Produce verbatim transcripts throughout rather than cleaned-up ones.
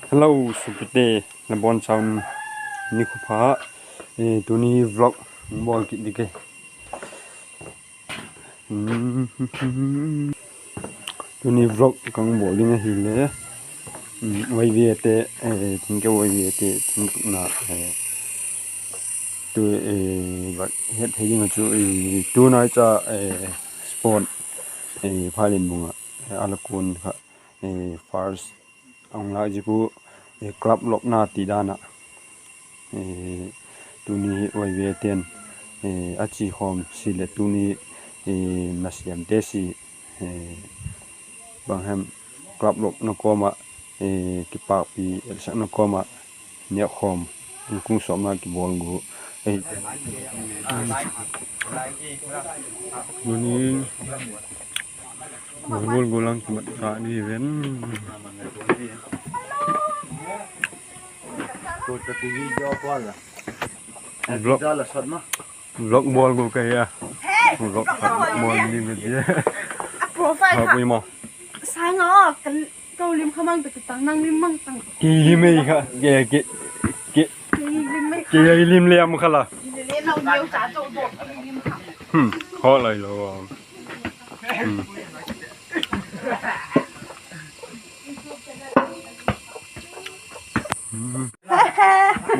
Hello, suapite, na bawn chaun ni khupha. Tuni vlog bawl kit ding ke. Tuni vlog ka hung bawl ding ahile, YVAte, thingkeu YVAte thingtukna, tu, vak het thei ding ah chu, tunai cha, sport, Phalenbung ah, a la kuan kha, first a hung lâk ziak uh, club lopna ti dan ah, tuni YVAte'n, a chi khawm si leh tuni, nasêmte si, bang hem, club lopna kawm ah, kipâkpi etsakna kawm ah, nêkkhawm, kung sawmna kibawl gu. Tuni, bawl gu lang kimat ta ni ven. Vlog, vlog bawl gu ka hi a. Vlog khat bawl ni ka ti. Profile kha pui maw. Sâng a, ka lim kha mang ta, kitang nang lim mang tang. Ki lim ei kha, ke, ke, ke, ke lim ei kha. Ke lim liam kha la. Hmm, haw lai lo.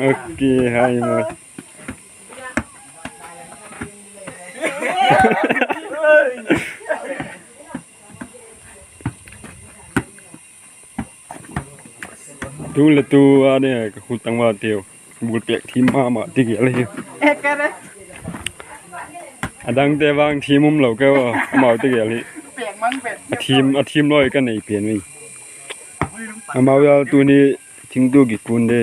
Ok, hai mo. Tu le tu a ne ka khut tang ma teu. Bul pêk thim ma ma ti gel hi. A dangte vang thim um lo keu a, amau ti gel hi. A thim, a thim loi ka nei pen mi. Amau a tuni thingtu kikun de.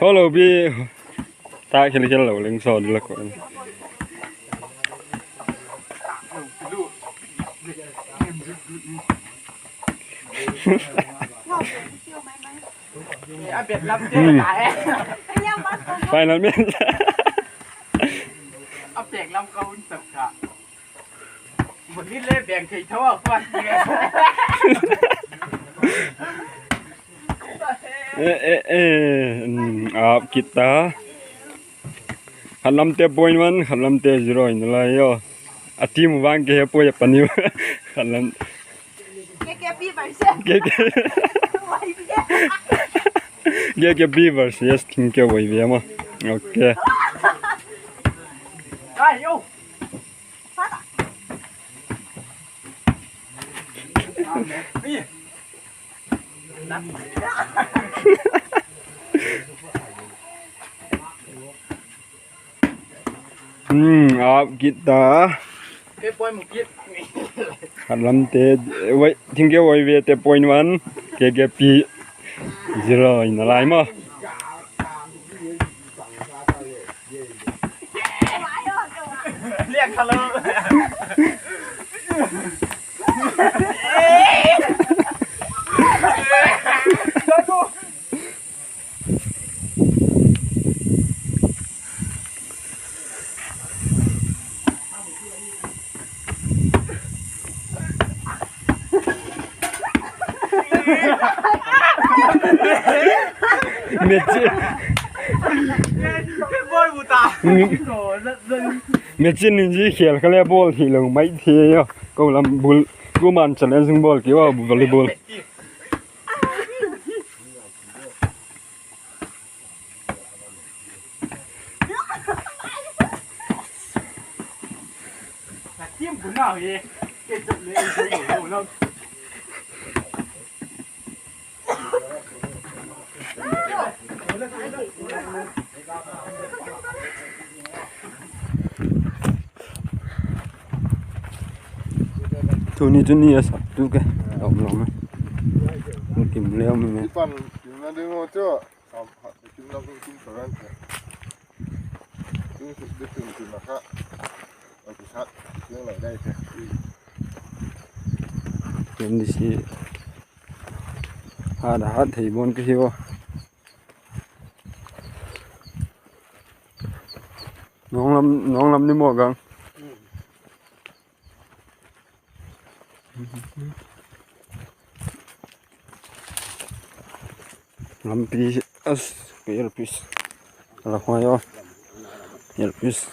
Hello bi. Ta khel khel lo leng saw di la ko. Final match. A pêk lam ka hun sak ka. Bul le beng thei tho a kuan. E, e, e, ap kit ta. Khatlamte point one, khatlamte zero in la yo. A team vang ke he poi a pani. Khatlam. K K P versus. K K. K K P versus thingkeu Y V A ma. Ok. Ai, yo. Hmm, ap kit ta. Khatlamte, thingkeu Y V A te point one, K K P zero in a lai ma. Machine in zi khel kha le ball thilo mai thei a. Ko lam bul, kuman challenging ball ki a, volleyball. Tuni tuni a sak tu ke. Lom lom. Kim leo mi ne. Ipan, kim na ding mo chu. Sam hat, kim na ding kim paran ke. Tun suk de tun tun na kha. Oi, ki sat, kim lai dai ke. Kim di si. Hat, hat thei bon ke hi o. Nong lam, nong lam ni mo gang. Lampi, as, ka earpiece. Ala hoi o. Earpiece.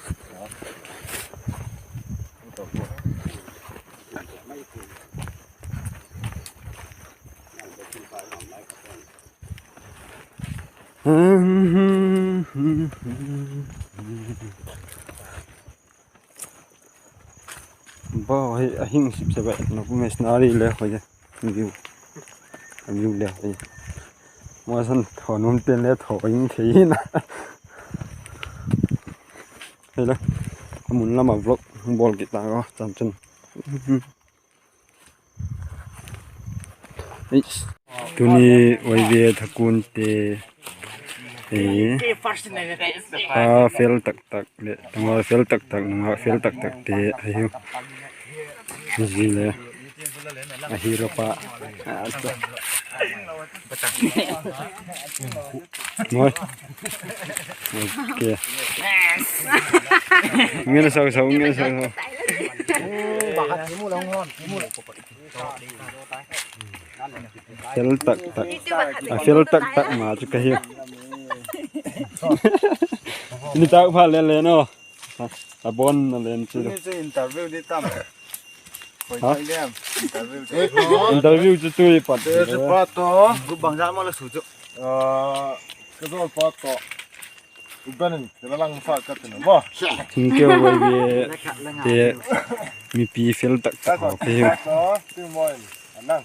Ba hi a hing sip se ba, no pu me scenery le hoi e. View. View le hoi. Mo san tho num ten le tho ing thei na. Hei le. A mun lam a vlog bawl kit ta ko chan chun. Tuni Y V A thakuante, e, a fel tak tak le, tangval fel tak tak, nungak fel tak tak te ahiu. Zi le, ahi lo pa. Moi. Ok. Ngen sau sau, ngen sau sau. Fel tak tak. A fel tak tak ma chu ka hi. Ni tak pha le le no. A bon na len chu. Ni chu interview di tam. Ha? Interview chu tui pat. Chu pat to. Gu bang ja mo la su chu. Ah, ka zol pat to. U ben in, ka lang fa ka tin mo. Thingkeu Y V A te mipi fel tak tak ho ka hi. Pat to, tu mo in. Anang.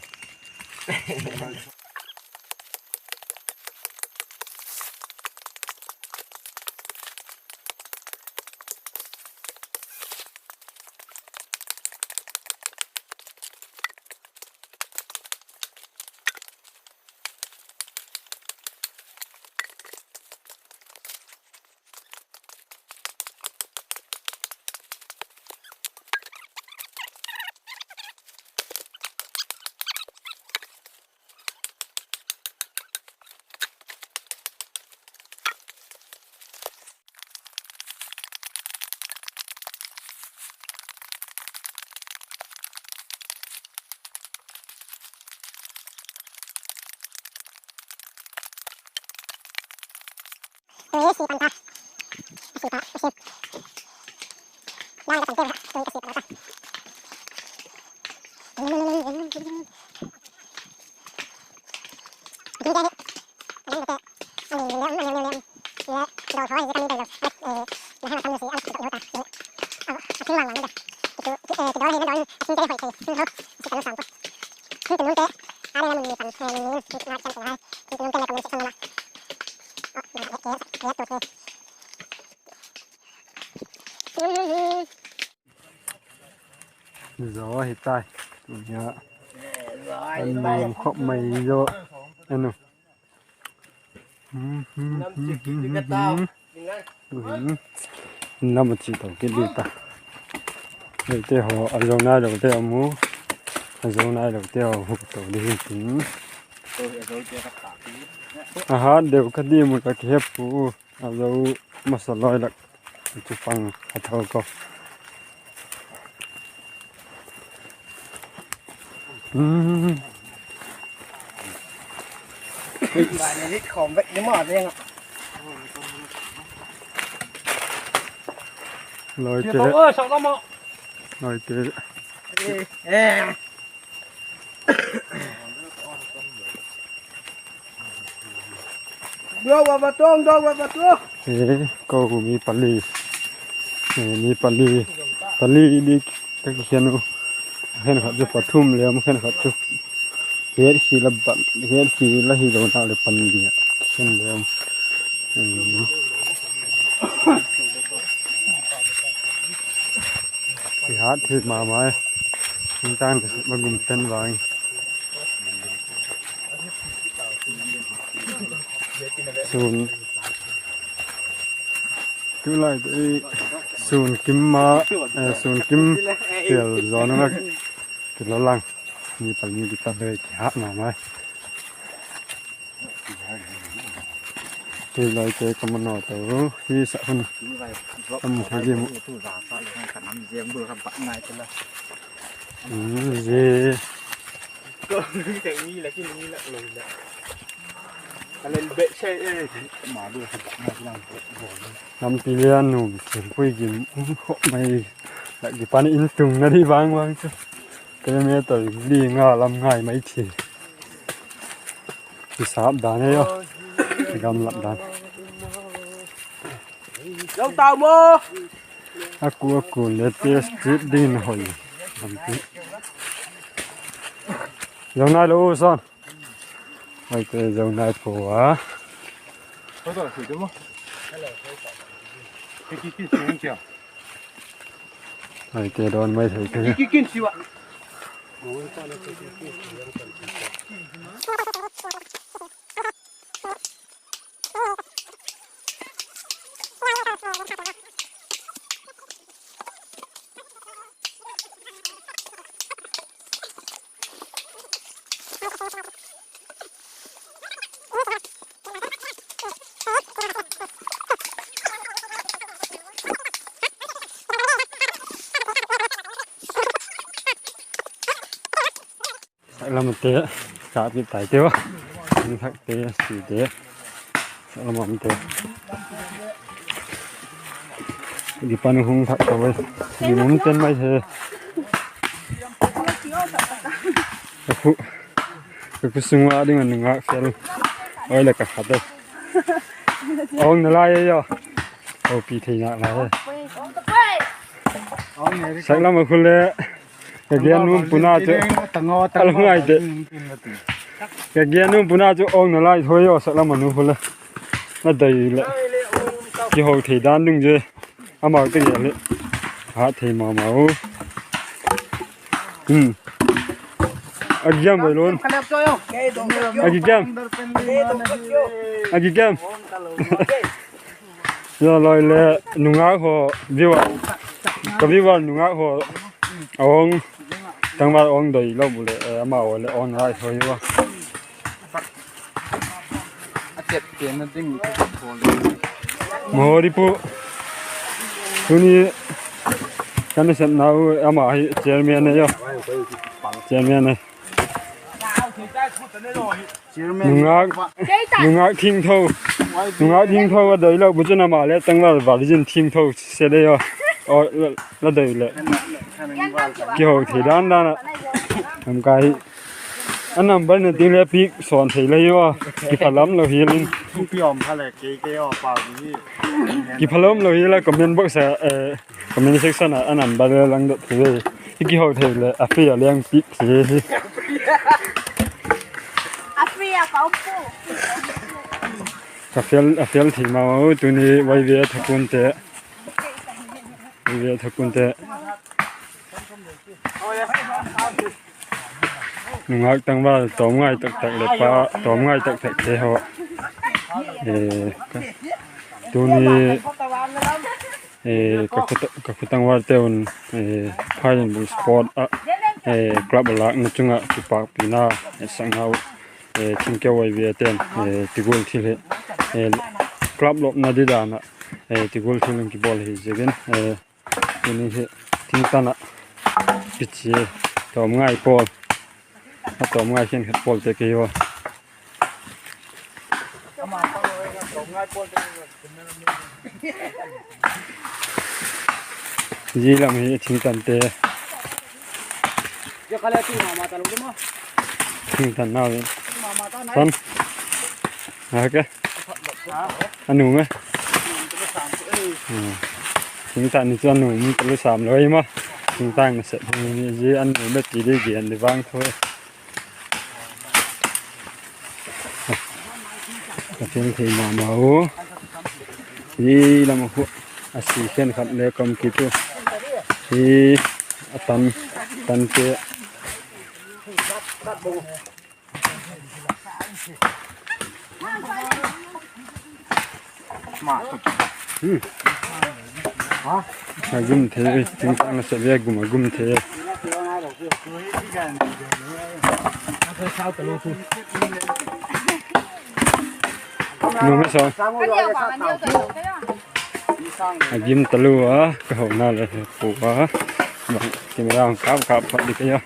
Zo hi tai. Tunia. An nuam khop mai zo. Anu. Tuhin. Lam a chi to kit di ta. Eite ho a zo nai lo te a mu. A zo nai lo te a hu to di hin tin. A hat deu ka di mu ta ki he pu. A zo masa loi lak chu pang a tho ko. Loi te. Loi te. Dawk va va tong, dawk va va tong. E, ko mi pali. E, mi pali. Pali di ka kikhen u. Khenkhat chu pathum le, khenkhat chu het khi la ban, het khi la hi lo na le pali a kikhen le. E. Ki hat thei ma ma e. Hung tan ka sep ma gum ten vang. Sun. Tulai te sun kim ma, eh, sun kim tel zaw nung a kilo lang. Mi pali di ta le ki hat ma ma e. Tulai te ka mu naw to hi sa hun. Am ha gi mu. Zi. Lampi le a nuam, thingpui gim um khop mai. Lak kipan in tungna di vang vang chu. Kilometer li nga lam ngai mai thi. Kisap dan e aw. Gamlat dan. Lo tau maw? A ku a ku le test trip dingin hoi. Lampi. Zo nai lo son. Hoite zo nai pua. Hoite dawn mai thei te. Saklam te, ka pi tai te a. Hung thak te, si te. Saklam am te. Di pan hung thak ka wei. Di mum ten mai he. Ka khu, ka khu sung a ding a nungak fel. Oi la ka khat e. Ong na lai e yo. Ong pi thei na lai e. Saklam a khu le. Ka gen num puna chu. Al ngai de. Ka gen num puna chu ong na lai thoi yo saklam a nu khu le. Na dai le. Ki ho thei dan ding je. Amau te gel le. Ha thei ma ma u. Hmm. A giam bai lon. A giam. A giam. Ya loi le nungak ho viewer. Ka viewer nungak ho. Ong. Tangval ong doi lo bu le, eh, amau le ong rai thoi wa. A chet te na ding ka ko le. Mo ri pu. Tuni kan sep nau ama hi chairman ne yo. Chairman ne. Chairman. Nungak, nungak thingtho. Nungak thingtho a doi lo bu chun ama le tangval virgin thingtho se de yo. O, la, la doi le. Ki ho thei dan dan a. Am kai. A number na ti le piak sawn thei le hi a. Kiphalam lo hi lin. Thupi om pha le kei kei o pau ni. Kiphalam lo hi la comment box a, eh, comment section a, a number le lang dot thei. Ki ho thei le a free a leng piak thei hi. A free a ka um pu. Ka fel, a fel thei ma u tuni Y V A thakunte. Y V A thakunte. Nungak tangval tawm ngai tak tak le pa tawm ngai tak tak te ho. Eh, ka, tuni, eh, ka khu ta-, ka khu tangval te un, eh, Phaijinbul Sport a, eh, club a lâkna chung ah kipâkpina, eh, sangau, eh, Thingkeu Y V A ten, eh, tigul thil hi, eh, club lopna di dan ah, eh, tigul thil in kibawl hi ziakin, eh, Tuni hi thingtan ah kichi tawm ngai pawl. A tawm ngai khenkhat pawl te kei ua. Zia lam hi thingtan te. Thingtan nau in. San. A ke. A nuam e. Thingtan ni chu a nuam talusam lo i ma. Thingtan nasep hi ni zia a nuam e ti di gen di vang thu e. Ka thil thei ma ma u. Hi lam a khu a si khenkhat le kam kit u. Hi a tan, tan te. A gum thei, thingtan nasep ve gum a gum thei. Nuam e sa. A gim talu a, ka hona le he pu a. Camera hung kap kap phot ding ka hi a.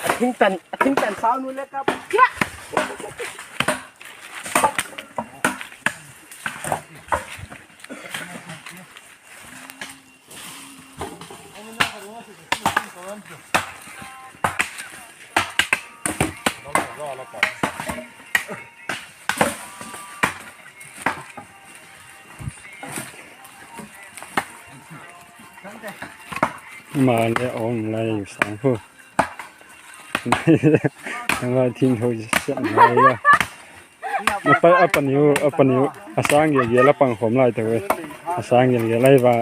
A thing tan, a thing tan sau nu le kap. Ama le a um lai u sang hu. Ama thing tho siat ngai a. A pa, a pani u, a pani u. A sâng gel gel a pang khawm lai ta ve. A sâng gel gel lai va.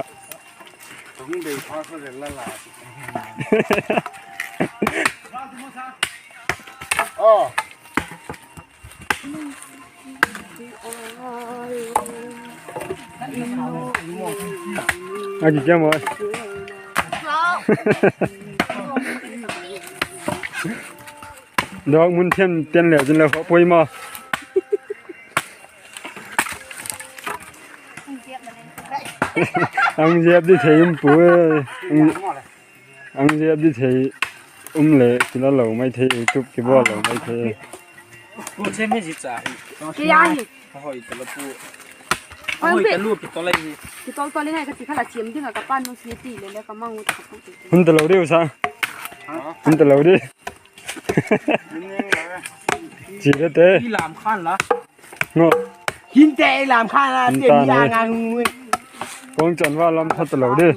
A ki kiam oi. Dawk mun thiam ten le zin le khaw pui ma. Ang ziap di thei um pu e. Ang ziap di thei um le kila lo mai thei, YouTube kibawl lo mai thei. Pu che me zi cha hi. Ke ya hi. A hoi ta la pu. A hoi ta lu ki to lai hi. Ki tol tol ngai ka ti kha la chiam ding a ka pan nu si ti le le ka mang u ta pu. Hun ta lo di u sa. Hun ta lo di. Chi le te. I lam khan la. Ngo. Hin te i lam khan la, te mi a ngang. Kong chan va lam khat lo di.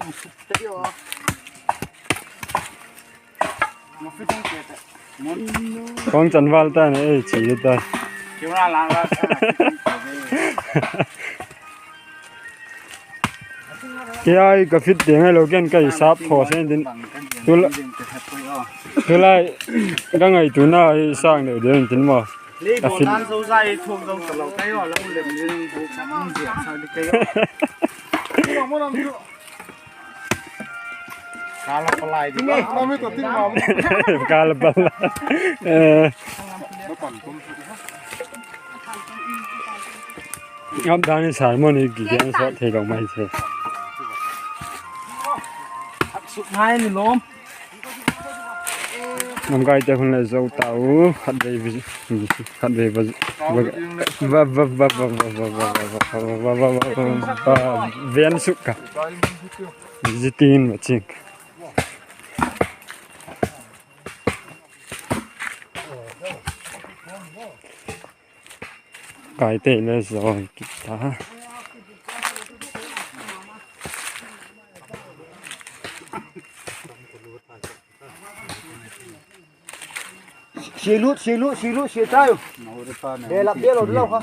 Kong chan val ta ne, ei chi ta. Kei ai ka fit te ngai lo ken kai sap tho sen tin. Tulai ka ngaituana i sang deu deu tin maw. A fit. Kala palai. Eh. Ap dan in sermon hi kigen sawt thei lo mai se. Suk ngai ni lom. Namkaite hun le zo ta u, khatvei, khatvei va, va, ven suk ka. Zitin ma ching. Kaite le zo kit ta. Silut, silut, silut, sia tai. He lap dia lo lo kha.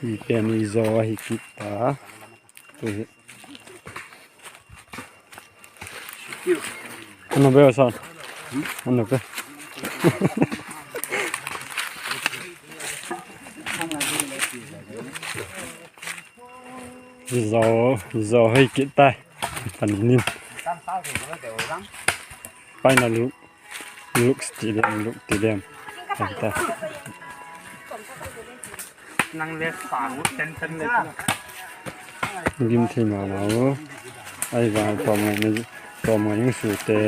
Hi pen i zo ahi kit ta. Tu hi. Ano be san. Ano be. Zo, zo hoi kit tai. Pani nin. Paina lu. Luk ti dem, luk ti dem. Ai ta. Nang le sa u ten ten le. Gim thei ma ma u. Ai va tawm ngai ni, tawm ngai ning su te.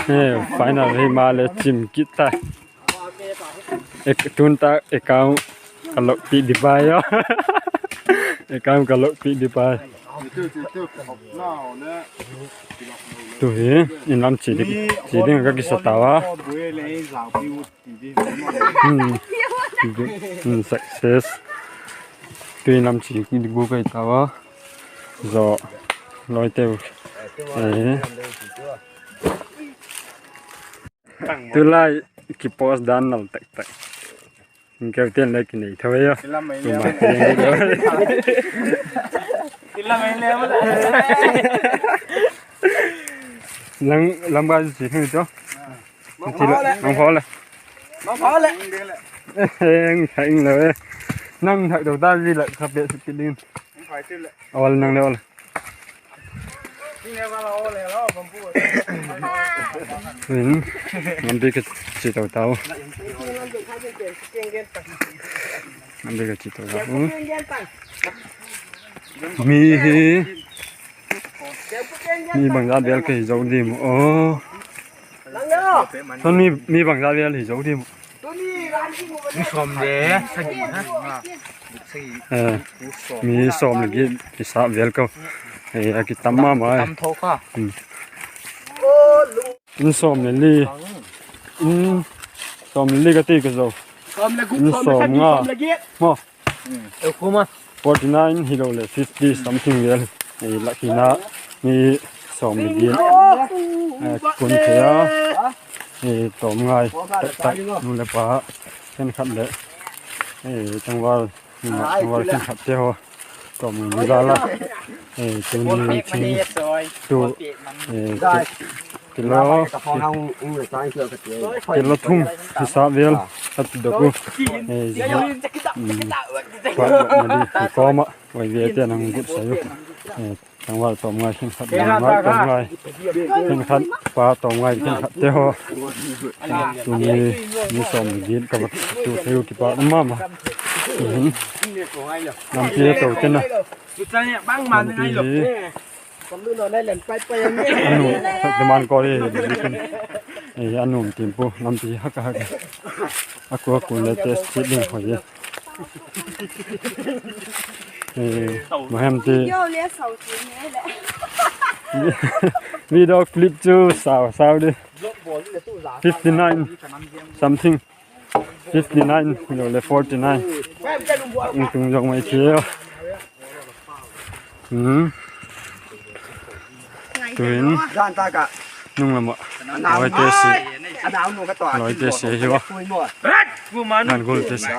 Eh, final hi ma le chim kit ta. Ek, tun ta account ka lock pi di pai a. Account ka lock pi di pai. Tu hi, in lam chi di, chi ding ka kisa ta a. Hmm. Hmm, success. Tu in lam chi di gu kai ta a. Zo, loi teu. Eh. Tulai ki post dan nal tak tak. Keu ten le ki nei tho e. Lang, lam ba si hin to. Mang pho le. Mang pho le. Mang pho le. Eng, eng le. Nang thak do da ji la ka pe si ki ding. Ol nang le ol. In, lampi ka chi tau tau. Lampi ka chi tau tau. Mi hi, mi bangzat vel ka hi zo dim aw. Ton mi, mi bangzat vel hi zo dim. Mi sawm le sagi na. Eh, mi sawm le giat kisa vel ka. Eh, a kitam ma ma. Tam tho ka. Hmm. In sawm le li. In sawm le li ka ti ka zo. In sawm nga. Mo. Forty nine hilo le fifty something vel. Eh, lak hina mi sawm le giat. Eh, kun thei a. Eh, tawm ngai. Tak tak nu le pa. Khenkhat le. Eh, tangval. Tangval khenkhat te haw. Tawm ngai la. Eh, tuni thing tu. Eh, kilo, kilo thum hisa vel a ti dok u. Eh, zia, mm, pa dok ma di, kawm ah, vai ve te nang gut sa u. Eh, tangval tawm ngai khenkhat, tawm ngai, khenkhat pa tawm ngai khenkhat te haw. Tuni, mi sawm le giat ka va tu thei u kipak ma ma. Lampi a to te na. Lampi hi a nuam, demand call hi, eh, a nuam tim pu, lampi hak a hak. A kua kun le test chit ding hoi e. Eh, mahem ti. Video clip chu sau sau di. Fifty nine something. Fifty nine, lo le forty nine. Tung tung zong mai thei. Hmm. Tuin. Nung lam ah. Loi te si. Loi te si hi va. Nan gul te si.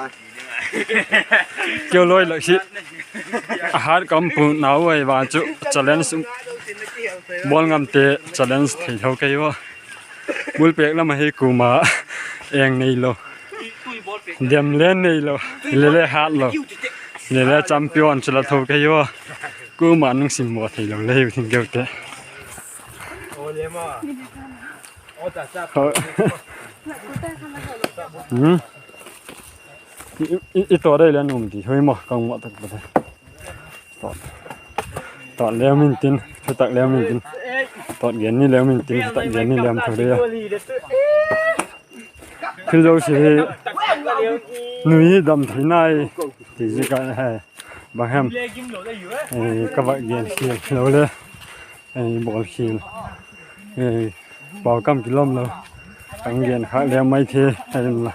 Keu loi lak si. A hat kam pu nau ai va chu challenge. Bawl ngam te challenge thei tho kei va. Bul pek lam ahi kuama eng nei lo. Dem le nei lo. Le le hat lo. Le le champion chu la tho kei va. Kuama nung sim mo thei lo le u thing keu te. Hmm. I, i, i to dai le num ti hoi mo kang mo tak ba. Tot. Tot lem intin, thutak lem intin. Tot gen ni lem intin, thutak gen ni lem thak dia. Thil zosia hi nui dam thei nai ti zia ka he. Bang hem. Eh, ka va gen khial lo le. Eh, bawl khial. Eh, pau kam kilawm lo. Ka gen khâk lem mai thei. Ai la.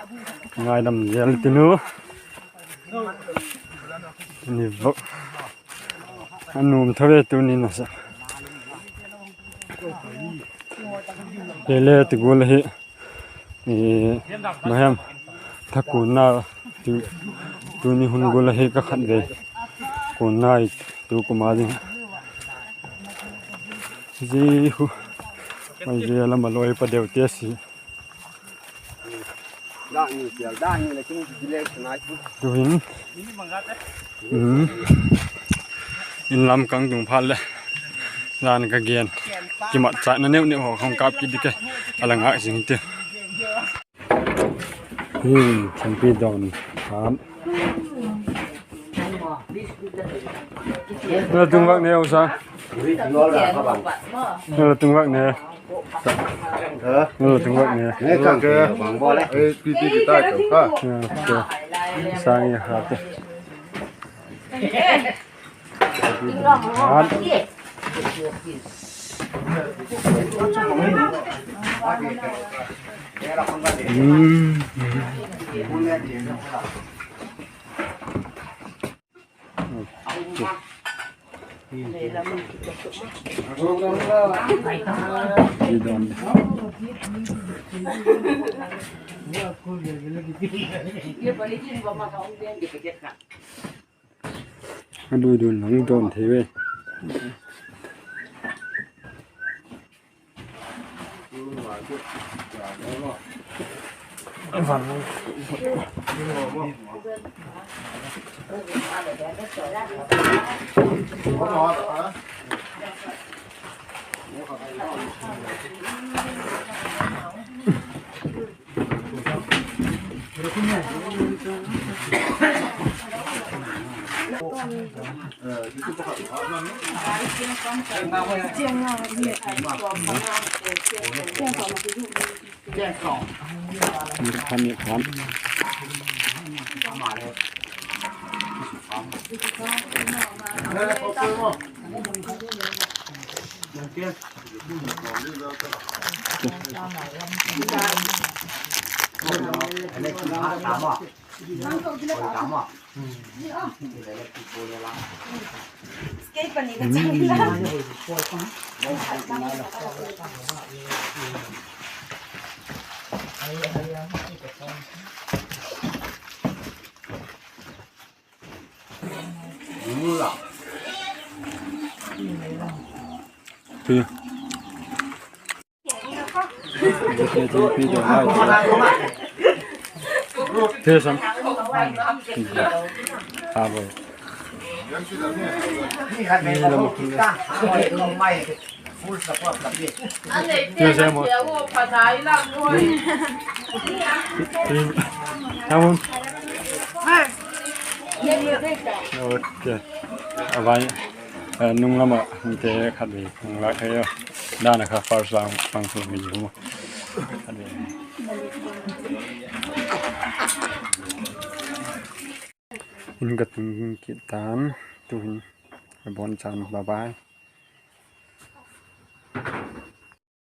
Ngaidam zel tin u. Ni vak. A nuam tho ve tuni nasa. Lele ti gual ahi. Eh, bang hem. Tha kunna ti, tuni hun gual ahi ka khat ve. Kunna i tu kuma ding. Zi hu. Mai zi lam a loi pa deu te si. Tuhin. Hmm. In lam kang dung phat le. Zan ka gen. Kimat chakna neu neu haw khawng kap kit di ke. A la ngak zing ti. Hi, thingpi dawn. Ham. Nala tung vak ne u sa. Nala tung vak ne. Nala tung vak ne. Nala tung vak ne. Ei, pi, pi, pi, tai, tai, tai. Sang i ha te. A dui dun nang dawn thei ve. Ni khan, ni khan. Ok. A vai, eh, nung lam ah hung te khat vei hung lâk thei a. Dan a kha first round pang thu mi um. Khat vei. In ka tung kit tan, tu'hin ka bawn chan, bye bye.